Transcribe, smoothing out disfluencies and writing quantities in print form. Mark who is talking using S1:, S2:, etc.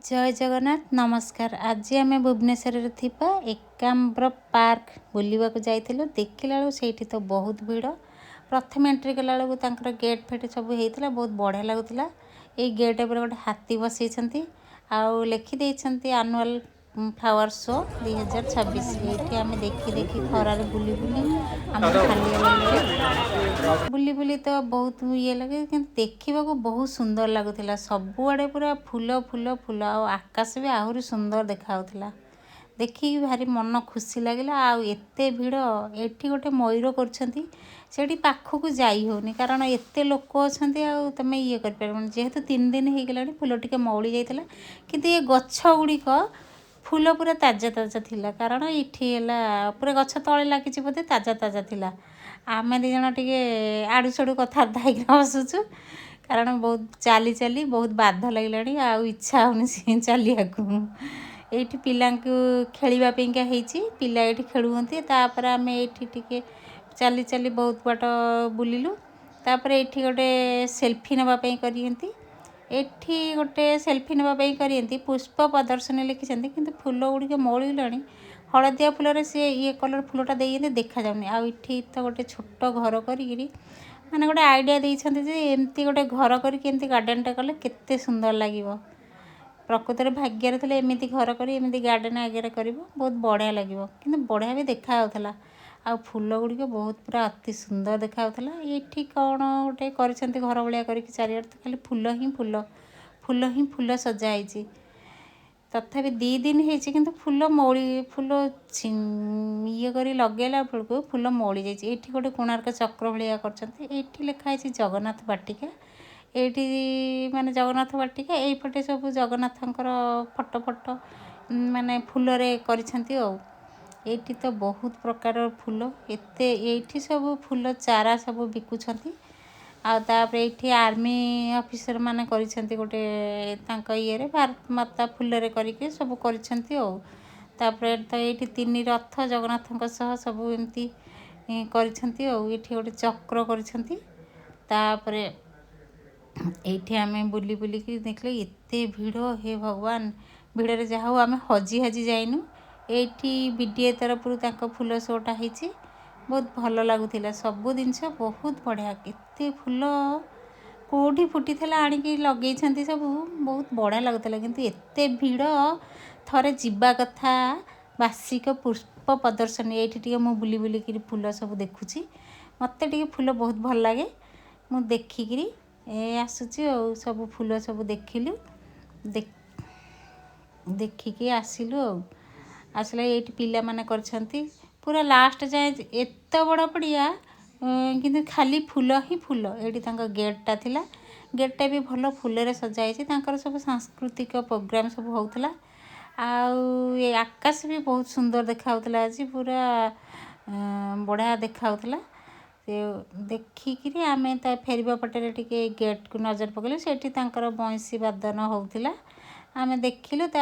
S1: ଜୟ ଜଗନ୍ନାଥ, ନମସ୍କାର। ଆଜି ଆମେ ଭୁବନେଶ୍ୱରରେ ଥିବା ଏକାମ୍ର ପାର୍କ ବୁଲିବାକୁ ଯାଇଥିଲୁ। ଦେଖିଲା ବେଳକୁ ସେଇଠି ତ ବହୁତ ଭିଡ଼। ପ୍ରଥମେ ଏଣ୍ଟ୍ରି କଲା ବେଳକୁ ତାଙ୍କର ଗେଟ୍ ଫେଟ୍ ସବୁ ହେଇଥିଲା, ବହୁତ ବଢ଼ିଆ ଲାଗୁଥିଲା। ଏଇ ଗେଟ୍ ଉପରେ ଗୋଟେ ହାତୀ ବସେଇଛନ୍ତି ଆଉ ଲେଖିଦେଇଛନ୍ତି ଆନୁଆଲ୍ ଫ୍ଲାୱାର ଶୋ 2026। ଏଇଠି ଆମେ ଦେଖି ଦେଖି, ଖରାରେ ବୁଲି ବୁଲି ଆମର ହାଲିଆ ଲାଗିଲାଣି। ବୁଲି ବୁଲି ତ ବହୁତ ଇଏ ଲାଗେ, କିନ୍ତୁ ଦେଖିବାକୁ ବହୁତ ସୁନ୍ଦର ଲାଗୁଥିଲା। ସବୁଆଡ଼େ ପୁରା ଫୁଲ, ଫୁଲ, ଫୁଲ ଆଉ ଆକାଶ ବି ଆହୁରି ସୁନ୍ଦର ଦେଖାଯାଉଥିଲା। ଦେଖିକି ଭାରି ମନ ଖୁସି ଲାଗିଲା। ଆଉ ଏତେ ଭିଡ଼, ଏଠି ଗୋଟେ ମୟୂର କରୁଛନ୍ତି, ସେଠି ପାଖକୁ ଯାଇ ହେଉନି, କାରଣ ଏତେ ଲୋକ ଅଛନ୍ତି ଆଉ ତୁମେ ଇଏ କରିପାରିବନି। ଯେହେତୁ 3 ଦିନ ହେଇଗଲାଣି, ଫୁଲ ଟିକେ ମଉଳି ଯାଇଥିଲା, କିନ୍ତୁ ଏ ଗଛ ଗୁଡ଼ିକ ଫୁଲ ପୁରା ତାଜା ତାଜା ଥିଲା, କାରଣ ଏଠି ହେଲା ପୁରା ଗଛ ତଳେ ଲାଗିଛି ବୋଧେ, ତାଜା ତାଜା ଥିଲା। ଆମେ ଦୁଇ ଜଣ ଟିକେ ଆଡ଼ୁ ସାଡ଼ୁ କଥାବାର୍ତ୍ତା ହେଇକି ହସୁଛୁ, କାରଣ ବହୁତ ଚାଲି ଚାଲି ବହୁତ ବାଧା ଲାଗିଲାଣି ଆଉ ଇଚ୍ଛା ହେଉନି ସେ ଚାଲିବାକୁ। ଏଇଠି ପିଲାଙ୍କୁ ଖେଳିବା ପାଇଁକା ହେଇଛି, ପିଲା ଏଇଠି ଖେଳୁଛନ୍ତି। ତାପରେ ଆମେ ଏଇଠି ଟିକେ ଚାଲି ଚାଲି ବହୁତ ବାଟ ବୁଲିଲୁ। ତାପରେ ଏଇଠି ଗୋଟେ ସେଲ୍ଫି ନେବା ପାଇଁ କରିଛନ୍ତି। ଏଠି ଗୋଟେ ସେଲ୍ଫି ନେବା ପାଇଁ କରିଛନ୍ତି। ପୁଷ୍ପ ପ୍ରଦର୍ଶନୀ ଲେଖିଛନ୍ତି, କିନ୍ତୁ ଫୁଲ ଗୁଡ଼ିକ ମଉଳିଗଲାଣି। ହଳଦିଆ ଫୁଲରେ ସିଏ ଇଏ କଲର୍ ଫୁଲଟା ଦେଇଛନ୍ତି, ଦେଖାଯାଉନି। ଆଉ ଏଠି ତ ଗୋଟେ ଛୋଟ ଘର କରିକିରି ମାନେ ଗୋଟେ ଆଇଡ଼ିଆ ଦେଇଛନ୍ତି ଯେ ଏମିତି ଗୋଟେ ଘର କରିକି ଏମିତି ଗାର୍ଡ଼େନଟା କଲେ କେତେ ସୁନ୍ଦର ଲାଗିବ। ପ୍ରକୃତରେ ଭାଗ୍ୟରେ ଥିଲେ ଏମିତି ଘର କରି ଏମିତି ଗାର୍ଡ଼େନ ଆଗରେ କରିବ, ବହୁତ ବଢ଼ିଆ ଲାଗିବ। କିନ୍ତୁ ବଢ଼ିଆ ବି ଦେଖାଯାଉଥିଲା ଆଉ ଫୁଲ ଗୁଡ଼ିକ ବହୁତ ପୁରା ଅତି ସୁନ୍ଦର ଦେଖାଯାଉଥିଲା। ଏଇଠି କ'ଣ ଗୋଟେ କରିଛନ୍ତି ଘର ଭଳିଆ କରିକି, ଚାରିଆଡ଼େ ତ ଖାଲି ଫୁଲ ହିଁ ଫୁଲ, ଫୁଲ ହିଁ ଫୁଲ ସଜା ହେଇଛି। ତଥାପି 2 ଦିନ ହେଇଛି, କିନ୍ତୁ ଫୁଲ ମଉଳି, ଫୁଲ ଇଏ କରି ଲଗେଇଲା ବେଳକୁ ଫୁଲ ମଉଳି ଯାଇଛି। ଏଇଠି ଗୋଟେ କୋଣାର୍କ ଚକ୍ର ଭଳିଆ କରିଛନ୍ତି। ଏଇଠି ଲେଖା ହେଇଛି ଜଗନ୍ନାଥ ବାଟିକା। ଏଇଠି ମାନେ ଜଗନ୍ନାଥ ବାଟିକା, ଏଇପଟେ ସବୁ ଜଗନ୍ନାଥଙ୍କର ଫଟୋ ଫଟୋ ମାନେ ଫୁଲରେ କରିଛନ୍ତି। ଆଉ ଏଇଠି ତ ବହୁତ ପ୍ରକାର ଫୁଲ ଏତେ, ଏଇଠି ସବୁ ଫୁଲ ଚାରା ସବୁ ବିକୁଛନ୍ତି। ଆଉ ତାପରେ ଏଇଠି ଆର୍ମି ଅଫିସର ମାନେ କରିଛନ୍ତି ଗୋଟେ ତାଙ୍କ ଇଏରେ, ଭାରତ ମାତା ଫୁଲରେ କରିକି ସବୁ କରିଛନ୍ତି। ଆଉ ତାପରେ ତ ଏଇଠି ତିନି ରଥ ଜଗନ୍ନାଥଙ୍କ ସହ ସବୁ ଏମିତି କରିଛନ୍ତି। ଆଉ ଏଇଠି ଗୋଟେ ଚକ୍ର କରିଛନ୍ତି। ତାପରେ ଏଇଠି ଆମେ ବୁଲି ବୁଲିକି ଦେଖିଲେ ଏତେ ଭିଡ଼, ହେ ଭଗବାନ! ଭିଡ଼ରେ ଯାହା ହଉ ଆମେ ହଜି ହାଜି ଯାଇନୁ। ଏଇଠି ବିଡ଼ିଏ ତରଫରୁ ତାଙ୍କ ଫୁଲ ଶୋଟା ହେଇଛି, ବହୁତ ଭଲ ଲାଗୁଥିଲା। ସବୁ ଜିନିଷ ବହୁତ ବଢ଼ିଆ। କେତେ ଫୁଲ କେଉଁଠି ଫୁଟିଥିଲା, ଆଣିକି ଲଗେଇଛନ୍ତି ସବୁ, ବହୁତ ବଢ଼ିଆ ଲାଗୁଥିଲା। କିନ୍ତୁ ଏତେ ଭିଡ଼, ଥରେ ଯିବା କଥା ବାର୍ଷିକ ପୁଷ୍ପ ପ୍ରଦର୍ଶନୀ। ଏଇଠି ଟିକେ ମୁଁ ବୁଲି ବୁଲିକିରି ଫୁଲ ସବୁ ଦେଖୁଛି। ମୋତେ ଟିକେ ଫୁଲ ବହୁତ ଭଲ ଲାଗେ। ମୁଁ ଦେଖିକିରି ଏ ଆସୁଛି। ଆଉ ସବୁ ଫୁଲ ସବୁ ଦେଖିଲୁ, ଦେଖିକି ଆସିଲୁ। ଆଉ ଆସିଲେ ଏଇଠି ପିଲାମାନେ କରିଛନ୍ତି ପୁରା ଲାଷ୍ଟ ଯାଏଁ ଏତେ ବଡ଼ ପଡ଼ିଆ, କିନ୍ତୁ ଖାଲି ଫୁଲ ହିଁ ଫୁଲ। ଏଇଠି ତାଙ୍କ ଗେଟ୍ଟା ଥିଲା, ଗେଟ୍ଟା ବି ଭଲ ଫୁଲରେ ସଜା ହେଇଛି। ତାଙ୍କର ସବୁ ସାଂସ୍କୃତିକ ପ୍ରୋଗ୍ରାମ୍ ସବୁ ହେଉଥିଲା। ଆଉ ଏ ଆକାଶ ବି ବହୁତ ସୁନ୍ଦର ଦେଖାଯାଉଥିଲା ଆଜି, ପୁରା ବଢ଼ିଆ ଦେଖାଯାଉଥିଲା। ସେ ଦେଖିକିରି ଆମେ ତା ଫେରିବା ପଟରେ ଟିକେ ଗେଟ୍କୁ ନଜର ପକେଇଲୁ। ସେଇଠି ତାଙ୍କର ବଇଁଶୀ ବାଦନ ହେଉଥିଲା, ଆମେ ଦେଖିଲୁ ତା